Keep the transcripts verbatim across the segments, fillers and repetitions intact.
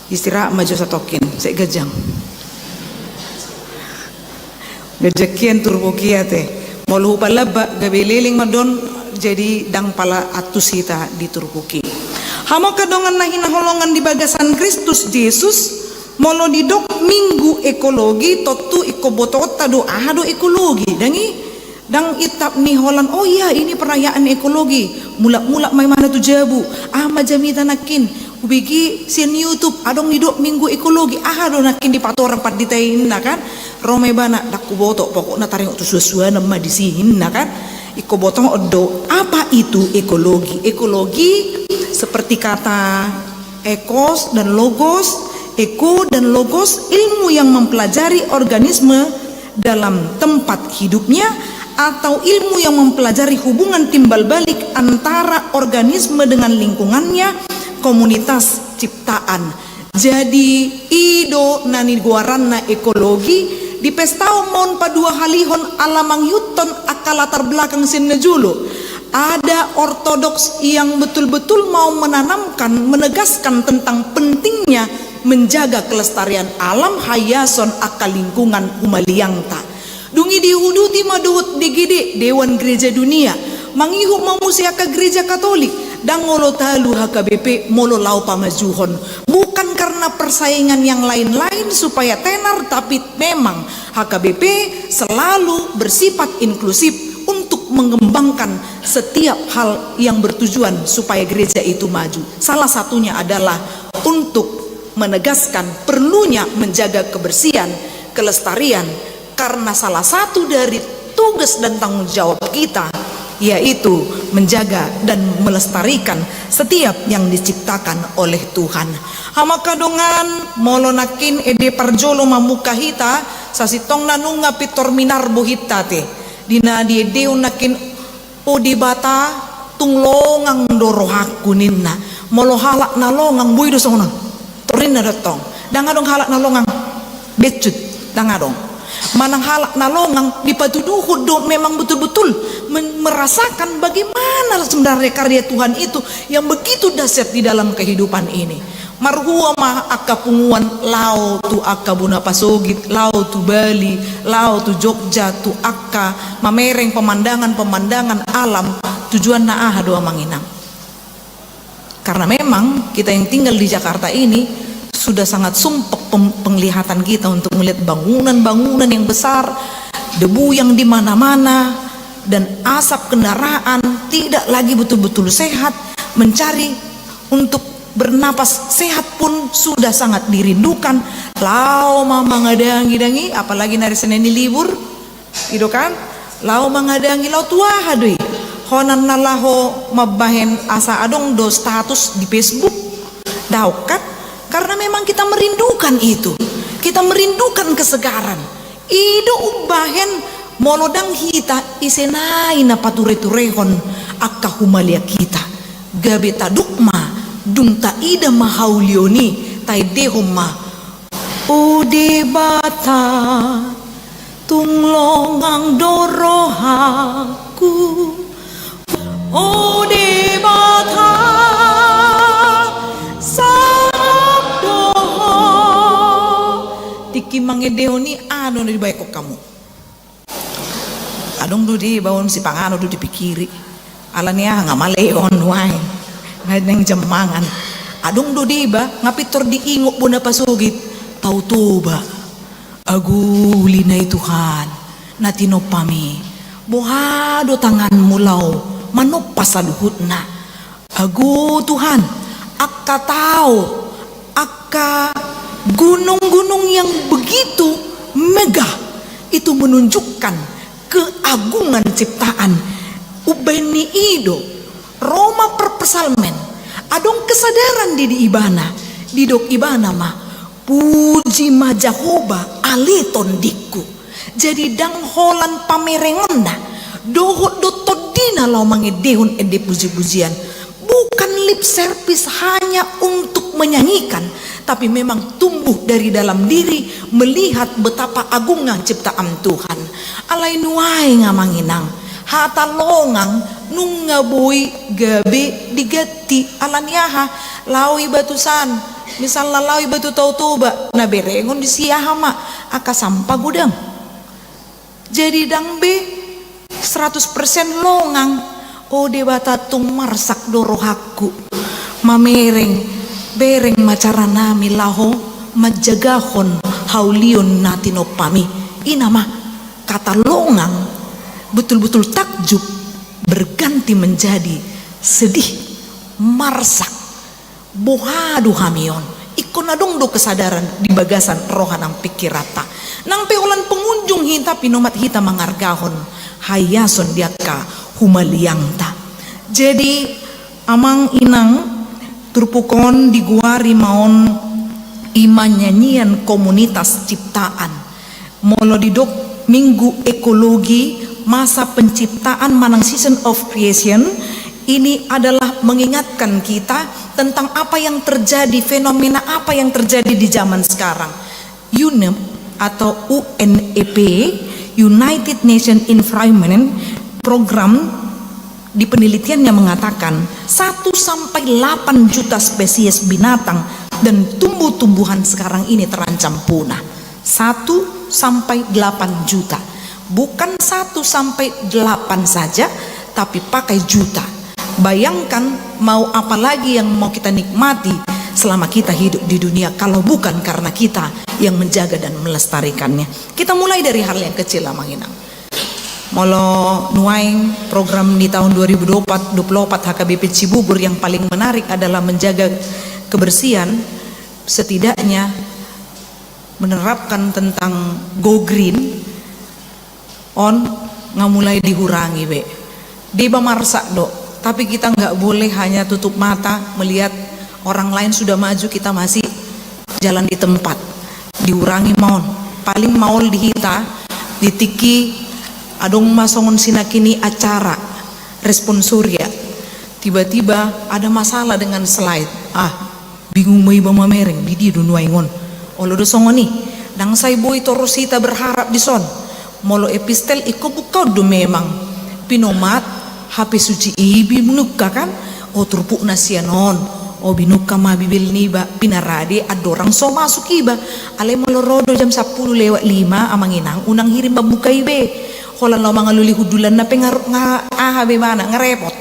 Istirahat ma jo satongkin, sai ganjang. Ganjang hian turpuk i ate. Molo hupalamba gabe leleng ma don, jadi ndang pala antus hita di turpuk i. Hamu angka dongan na hinaholongan di bagasan Kristus Jesus, molo didok Minggu Ekologi, tontu ingkon botoonta do aha do ekologi, ndang i? Ndang itap ni holan, oh iya, ini perayaan ekologi. Mulak-mulak ma ibana tu jabu. Aha ma jamita nangkin? Hubege sian YouTube, adong didok Minggu Ekologi. Aha do nangkin dipatorang pandita i, ninna kan? Ro ma ibana, ndang huboto, pokokna taringot tu suan-suanan ma disi, ninna kan? Ingkon botoon do, apa itu ekologi? Ekologi seperti kata ekos dan logos, eko dan logos, ilmu yang mempelajari organisme dalam tempat hidupnya, atau ilmu yang mempelajari hubungan timbal balik antara organisme dengan lingkungannya, komunitas ciptaan. Jadi, i do na nigoaranna ekologi, dipestaon ma on paduahalihon ala mangihuthon angka latar belakang sian na jolo. Ada ortodoks yang betul-betul mau menanamkan, menegaskan tentang pentingnya menjaga kelestarian alam, haiason angka lingkungan humaliangta. Dung i diuduti ma dohot D G D, Dewan Gereja Dunia, mangihut ma muse angka Gereja Katolik, ndang olo talu H K B P molo laho pamajuhon. Bukan karena persaingan yang lain-lain supaya tenar, tapi memang H K B P selalu bersifat inklusif untuk mengembangkan setiap hal yang bertujuan supaya gereja itu maju. Salah satunya adalah untuk menegaskan perlunya menjaga kebersihan, kelestarian, karena salah satu dari tugas dan tanggung jawab kita yaitu menjaga dan melestarikan setiap yang diciptakan oleh Tuhan. Hamu angka dongan, molo nangkin ende parjolo mamungka hita, sasintongna nunga pintor minarbo hita ate. Di na diendehon nangkin, o Debata, tung longang do rohangku, ninna. Molo halak na longang, boi do songon on. Torus ninna do tong. Ndang adong halak na longang. Beccut, ndang adong. Manang halak na longang, dipatuduhon do memang betul-betul men-, merasakan bagaimana sebenarnya karya Tuhan itu yang begitu dahsyat di dalam kehidupan ini. Marhua ma angka punguan laho tu angka bona pasogit, laho tu Bali, laho tu Jogja, tu angka mamereng pemandangan-pemandangan alam, tujuanna aha do amang inang? Karena memang kita yang tinggal di Jakarta ini sudah sangat sumpek pem-, penglihatan kita untuk melihat bangunan-bangunan yang besar, debu yang di mana-mana, dan asap kendaraan, tidak lagi betul-betul sehat, mencari untuk bernapas sehat pun sudah sangat dirindukan. Laho ma mangadangi, dang i, apalagi na ari Senin i libur, i do kan? Laho mangadangi, laho tu aha do i? Holan na laho mambahen asa adong do status di Facebook? Daong kan? Karena memang kita merindukan itu. Kita merindukan kesegaran. I do umbahen molo ndang hita, ise nai na pature-turehon angka humaliang hita? Gabe tadok ma, dung taida ma haulion i, taendehon ma, o Debata, tung longang do rohangku. O Debata, sangap do Ho. Tingki mangendehon i, aha do na dibayangkon hamu? Adong do deba on, sipanganon do dipingkiri. Alani aha? Nga male on nuaeng. Nga naeng jam mangan. Adong do deba nga pintor diingot bona pasogit. Tao Toba. Agu uli nai Tuhan, na tinompami, boha do tanganmu laho manompa saluhutna. Agu Tuhan, angka tao, angka gunung-gunung yang begitu megah, itu menunjukkan keagungan ciptaan. Umbahen ni i do, ro ma per-, psalmen, adong kesadaran di, di ibana, didok ibana ma, puji ma Jahowa ale tondingku. Jadi ndang holan pamerengonna, dohot do tondina laho mangendehon ende puji-pujian. Bukan lip service hanya untuk menyanyikan, tapi memang tumbuh dari dalam diri melihat betapa agungnya ciptaan Tuhan. Alai nuaeng amang inang, hata longang nunga boi gabe diganti. Alani aha? Laho iba tusan, Misalna laho iba tu Tao Toba, na berengon disi aha ma, angka sampah godang. Jadi ndang be seratus persen longang. O Debata, tung marsak do rohangku. Mamereng, bereng ma caranami laho manjagahon haulion na tinompami. I ma, kata longang betul-betul takjub berganti menjadi sedih, marsak. Boha do hami on? Ingkon adong do kesadaran di bagasan roha nang pingkiranta. Nang pe holan pengunjung hita, pinomat hita mangargahon haiason di angka humaliangta. Jadi, amang inang, turpuk on digoari ma on i ma nyanyian komunitas ciptaan. Molo didok Minggu Ekologi, masa penciptaan manang season of creation, ini adalah mengingatkan kita tentang apa yang terjadi, fenomena apa yang terjadi di zaman sekarang. UNEP atau U N E P, United Nations Environment Program, di penelitiannya mengatakan, satu sampai delapan juta spesies binatang dan tumbuh-tumbuhan sekarang ini terancam punah. Satu sampai delapan juta. Bukan satu sampai delapan saja, tapi pakai juta. Bayangkan, mau apa lagi yang mau kita nikmati selama kita hidup di dunia, kalau bukan karena kita yang menjaga dan melestarikannya? Kita mulai dari hal yang kecil, amang inang. Molo nuaeng program di tahun dua ribu dua puluh empat, dua puluh empat H K B P Cibubur yang paling menarik adalah menjaga kebersihan, setidaknya menerapkan tentang go green, on nga mulai dihurangi be. Deba marsak do, tapi kita nggak boleh hanya tutup mata melihat orang lain sudah maju, kita masih jalan di tempat. Dihurangi ma on. Paling maol di hita, di tingki adong ma songon sinakin i acara responsoria. Tiba-tiba ada masalah dengan slide. Ah, bingung ma iba mamereng, di dia do nuaeng on. Olo do songon i, ndang sai boi torus hita berharap dison. Molo epistel ingkon bukkaon do memang. Pinomat, H P suci i binungka kan? O, turpukna sian on. O, binungka ma Bibel niba, pinarade andorang so masuk iba. Alai molo ro do jam sampulu lewat lima, amang inang, unang hirim mambuka i be. Holan laho mangalului hundulanna pe nga, nga aha be ibana, nga repot.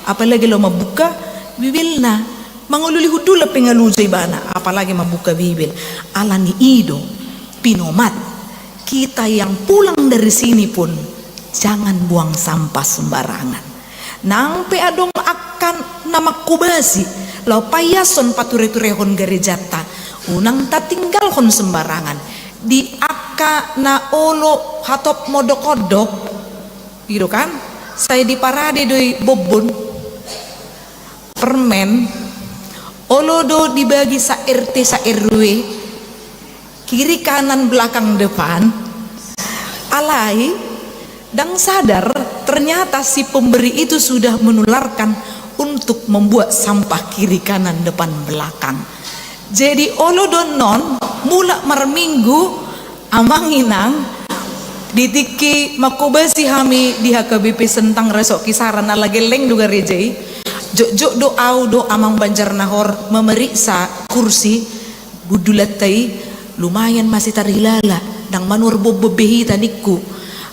Apalagi laho mambuka Bibelna. Mangalului hundulan pe nga loja ibana, apalagi mambuka Bibel. Alani i do, pinomat, kita yang pulang dari sini pun jangan buang sampah sembarangan. Nang pe adong angka na mangkobasi laho paiashon, pature-turehon garejanta, unang tatinggalhon sembarangan. Di angka na olo hatop mondok-ondok, i do kan, sai diparade do i bonbon, permen, olo do dibagi sa-R T sa-R W, kiri kanan belakang depan. Alai ndang sadar, ternyata si pemberi itu sudah menularkan untuk membuat sampah kiri kanan depan belakang. Jadi olo do annon, mulak marminggu, amang inang, di tingki mangkobasi hami di H K B P Sentang Resort Kisaran, ala gelleng do gareja i, jotjot do au dohot amang Banjarnahor memeriksa kursi hundulanta i. Lumayan masih tarhilala, ndang manuhor bonbon be hita ningku.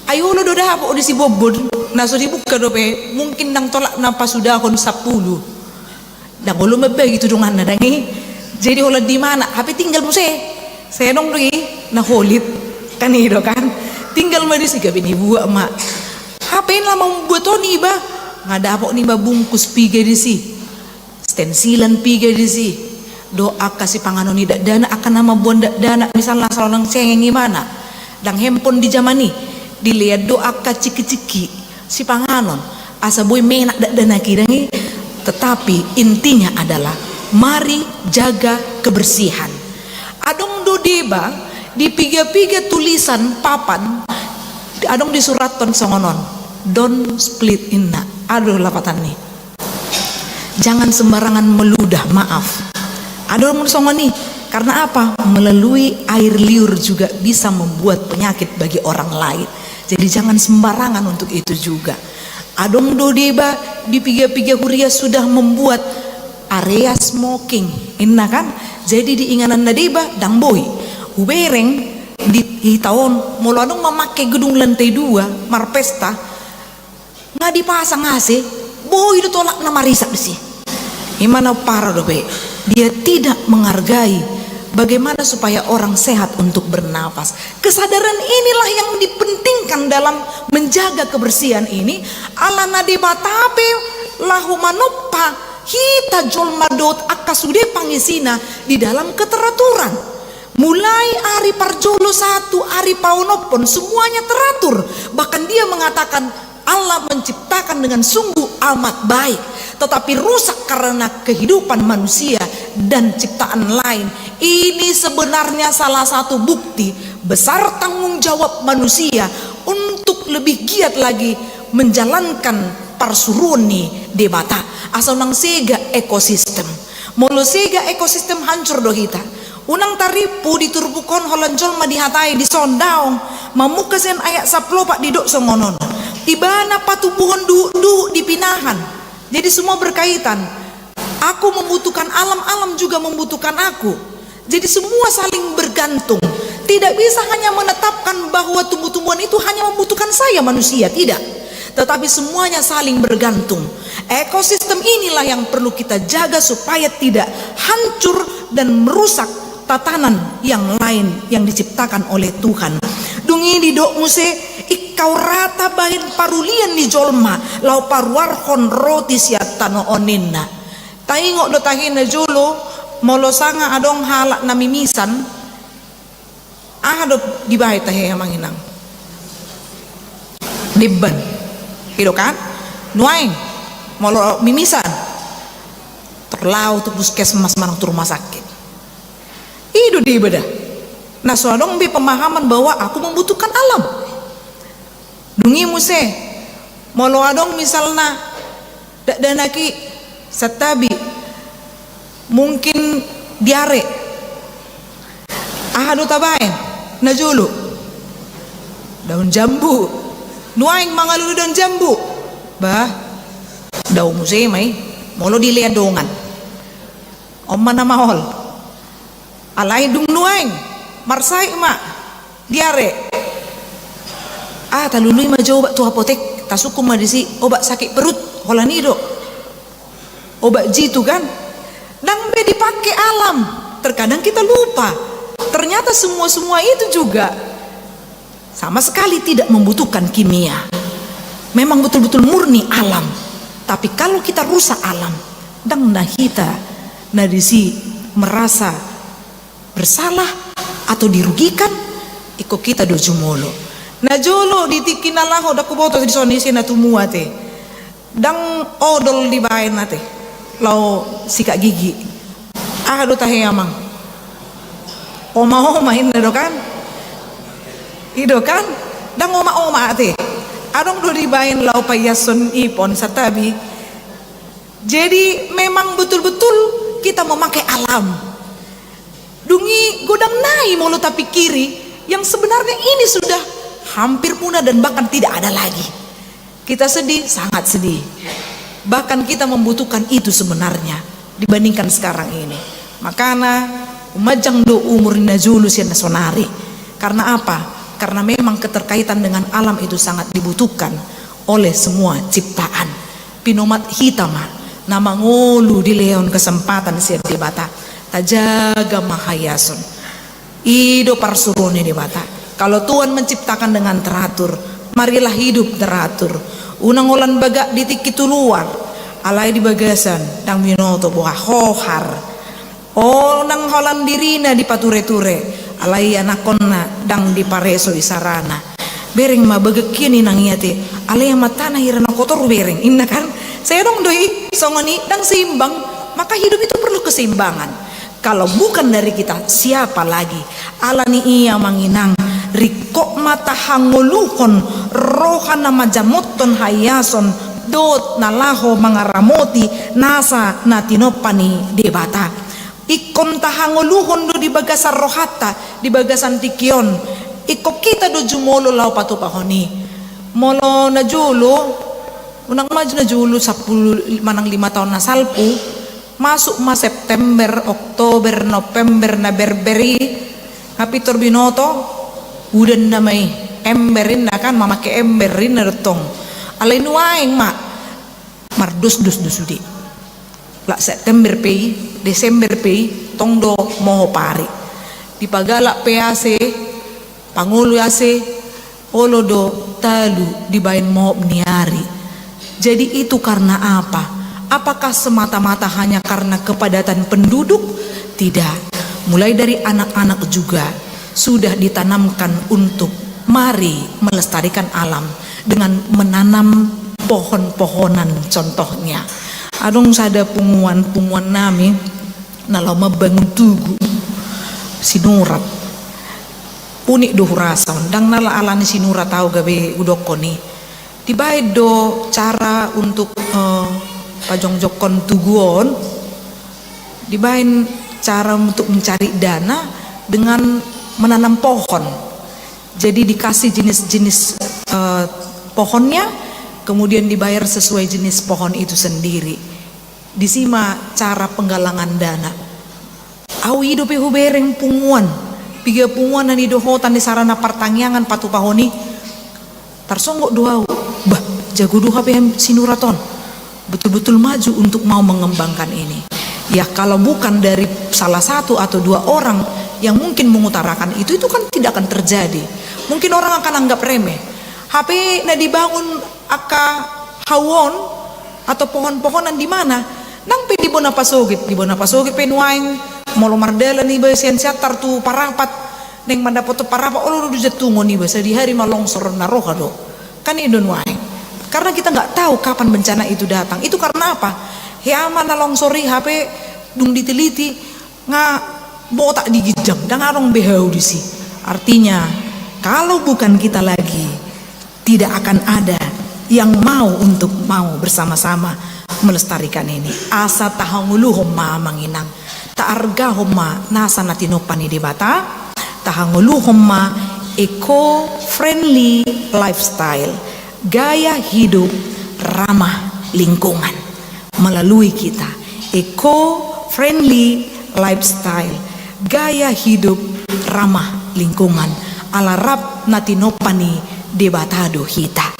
Ai olo do dapot disi bonbon, na so dibuka dope, mungkin ndang tolap na pasudahon sampulu. Ndang olo mambagi tu donganna, ndang i. Jadi holan di mana, hape tinggal muse. Sai adong do i na holit, kan i do kan. Tinggal ma disi, gabe nibuat ma. Hape na mambuat on iba, nga dapot niba bungkus piga disi, stensilan piga disi, dohot angka sipanganon ni dakdanak, angka na mamboan dakdanak, misalna salonang cengeng ibana, ndang handphone di jaman i, dilean do angka ciki-ciki sipanganon, asa boi menak dakdanak i, ndang i. Tetapi intinya adalah, mari jaga kebersihan. Adong do deba di piga-piga tulisan papan, adong disurathon songon on, "Don't split," inna. Adong lapatan ni, "Jangan sembarangan meludah," maaf. Adong songon i, karena apa? Melalui air liur juga bisa membuat penyakit bagi orang lain. Jadi jangan sembarangan untuk itu juga. Adong do deba di piga-piga huria sudah membuat area smoking, inna kan? Jadi di inganan na deba ndang boi. Hubereng di hita on, molo adong mamangke gedung lantai dua, marpesta, nga dipasang A C, boi do tolapna marisak disi. Ima na parah dope, dia tidak menghargai bagaimana supaya orang sehat untuk bernapas. Kesadaran inilah yang dipentingkan dalam menjaga kebersihan ini, ala na Debata pe laho manompa hita jolma dohot angka sude pangisina di dalam keteraturan. Mulai ari parjolo sahat tu ari paonomhon, semuanya teratur. Bahkan dia mengatakan, Allah menciptakan dengan sungguh amat baik, tetapi rusak karena kehidupan manusia dan ciptaan lain. Ini sebenarnya salah satu bukti besar tanggung jawab manusia untuk lebih giat lagi menjalankan parsuruon ni Debata. Asa unang sega ekosistem. Molo sega ekosistem, hancur do hita. Unang tarimpu di turpuk on holan jolma dihatai dison, daong. Mamungka sian ayat sampulu opat didok songon on. Ibana patubuhon duhut-duhut di pinahan. Jadi semua berkaitan. Aku membutuhkan alam, alam juga membutuhkan aku. Jadi semua saling bergantung. Tidak bisa hanya menetapkan bahwa tumbuh-tumbuhan itu hanya membutuhkan saya manusia, tidak. Tetapi semuanya saling bergantung. Ekosistem inilah yang perlu kita jaga supaya tidak hancur dan merusak tatanan yang lain yang diciptakan oleh Tuhan. Dung i didok muse, ingkau rata bahen parulian ni jolma laho paruarhon roti sian tano on, ninna. Taingot do tahe na jolo, molo sanga adong halak na mimisan, aha do dibahen tahe, amang inang? Demban. I do kan? Nuaeng, molo mimisan, tor laho tu puskesmas manang tu rumah sakit. I do dibahen. Na so adong be pemahaman bahwa aku membutuhkan alam. Dung i muse, molo adong misalna dakdanak i santabi, mungkin diare, aha do tabahen na jolo? Daun jambu. Nuaeng mangalului daun jambu. Bah, dao muse ma i molo dilean dongan. On ma na maol. Alai dung nuaeng marsahit ma, diare, ah, talului ma jo obat tu apotek, tasungkun ma disi obat sakit perut, holan i do. Obat jitu kan? Ndang be dipake alam. Terkadang kita lupa. Ternyata semua-semua itu juga sama sekali tidak membutuhkan kimia. Memang betul-betul murni alam. Tapi kalau kita rusak alam, ndang na hita na disi merasa bersalah atau dirugikan, ingkon hita do jumolo. Na jolo di tingki na laho, ndang huboto dison ise na tumua te. Ndang odol dibahen ate laho sikat gigi. Aha do tahe, amang? Oma-oma inna do kan? I do kan? Ndang oma-oma ate. Adong do dibahen laho paiashon ipon, santabi. Jadi memang betul-betul kita memakai alam. Dung i godang nai molo tapikiri, yang sebenarnya ini sudah hampir punah dan bahkan tidak ada lagi. Kita sedih, sangat sedih. Bahkan kita membutuhkan itu sebenarnya dibandingkan sekarang ini. Makana umanjang do umur ni na jolo sian na sonari. Karena apa? Karena memang keterkaitan dengan alam itu sangat dibutuhkan oleh semua ciptaan. Pinomat hita ma na mangolu dilehon kesempatan sian Debata. Tajaga ma haiason. I do parsuruon ni Debata. Kalau Tuhan menciptakan dengan teratur, marilah hidup teratur. Unang holan bagak di tingki tu luar, alai di bagasan ndang binoto boha, hohar. Unang holan dirina dipature-ture, alai anakkonna ndang dipareso isarana. Bereng ma bagak i, inang i ate, alai amantana hira na kotor bereng, inna kan? Sai adong do i songon i, ndang seimbang. Maka hidup itu perlu keseimbangan. Kalau bukan dari kita, siapa lagi? Ala ni i, amang inang, ringkot ma tahangoluhon roha na manjamothon haiason dohot na laho mangaramoti nasa na tinompa ni Debata. Ingkon tahangoluhon do di bagasan rohanta, di bagasan tingki on. Ingkon hita do jumolo laho patupahon i. Molo na jolo, unang ma jo na jolo sampulu manang lima taon na salpu, Masuk ma September, Oktober, November, na berber i, nga pintor binoto, udan nama i, ember inna kan, mamake ember inna do tong. Alai nuaeng ma mardosdos do sude. Lak September pe i, Desember pe i, tong do mohop ari. Dipagalak pe ase, pangolu ase, olo do talu dibaen mohop ni ari. Jadi itu karena apa? Apakah semata-mata hanya karena kepadatan penduduk? Tidak. Mulai dari anak-anak juga sudah ditanamkan untuk mari melestarikan alam dengan menanam pohon-pohonan contohnya. Adong sada punguan-punguan nami na laho mambangun tugu, Sinurat. Unik do hurasa on, ndang na ala ni Sinurat au gabe hudokkon i. Dibaen do cara untuk, eh, pajongjonghon tugu on, dibaen cara untuk mencari dana dengan menanam pohon. Jadi dikasih jenis-jenis, eh, pohonnya, kemudian dibayar sesuai jenis pohon itu sendiri. Disi ma cara penggalangan dana. Au i dope hubereng punguan, piga punguan na nidohotan ni sarana partangiangan patupahon i. Tarsonggot do au, bah, jago do hape Sinurat on. Betul-betul maju untuk mau mengembangkan ini. Ya, kalau bukan dari salah satu atau dua orang yang mungkin mengutarakan itu, itu kan tidak akan terjadi. Mungkin orang akan anggap remeh. Hape na dibangun angka hau on atau pohon-pohonan di mana? Nang pe di bona pasogit, di bona pasogit pe nuaeng, molo mardalan iba sian Siantar tu Parapat, naeng mandapothon Parapat, olo do dijantungon iba, sadihari ma longsor na roha do. Kan i do nuaeng. Karena kita nggak tahu kapan bencana itu datang. Itu karena apa? Hea ma na longsor i, hape dung diteliti, nga botak di ginjang, ndang adong be hau disi. Artinya, kalau bukan kita lagi, tidak akan ada yang mau untuk mau bersama-sama melestarikan ini. Asa tahangoluhon ma amang inang, taargahon ma nasa na tinompa ni Debata, tahangoluhon ma eco-friendly lifestyle, gaya hidup ramah lingkungan. Melalui kita, eco-friendly lifestyle, gaya hidup ramah lingkungan, ala rap na tinompa ni Debata do hita.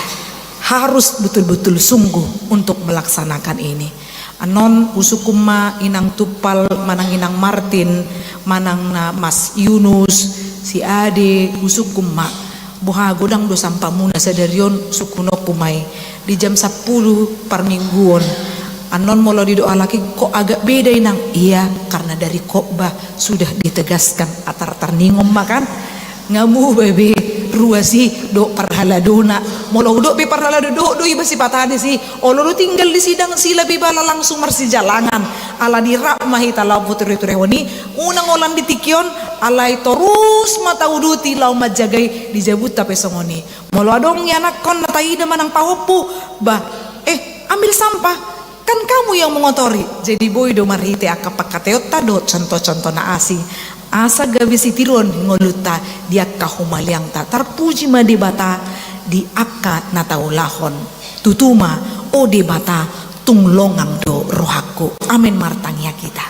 Harus betul-betul sungguh untuk melaksanakan ini. Annon husungkun ma Inang Tumpal manang Inang Martin, manang na Mas Yunus, si Ade, husungkun ma. Boha, godang do sampamuna sadari on, sungkunonku ma i. Di jam sampulu parmingguon. Annon molo didok halak i, kok agak beda, Inang? Iya, karena dari khotbah sudah ditegaskan, atar tarningot ma kan. Nga muba be ruas i dohot parhaladona. Molo hudok be parhalado, dohot do iba sipata disi. Olo do tinggal disi, ndang sila be bala langsung marsijalangan. Ala ni rap ma hita laho pature-turehon i, unang holan di tingki on, alai torus ma tauduti laho manjaga i, di jabunta pe songon i. Molo adong ianakhon na taida manang pahompu, bah, eh, ambil sampah, kan kamu yang mengotori. Jadi boi do marhite angka pangkataionta dohot contoh-contoh na asing, asa gabe sitiruon ngolunta di angka humaliangta. Tarpuji ma Debata di angka na taulahon. Tutu ma, o Debata, tung longang do rohangku. Amen. Martangiang hita.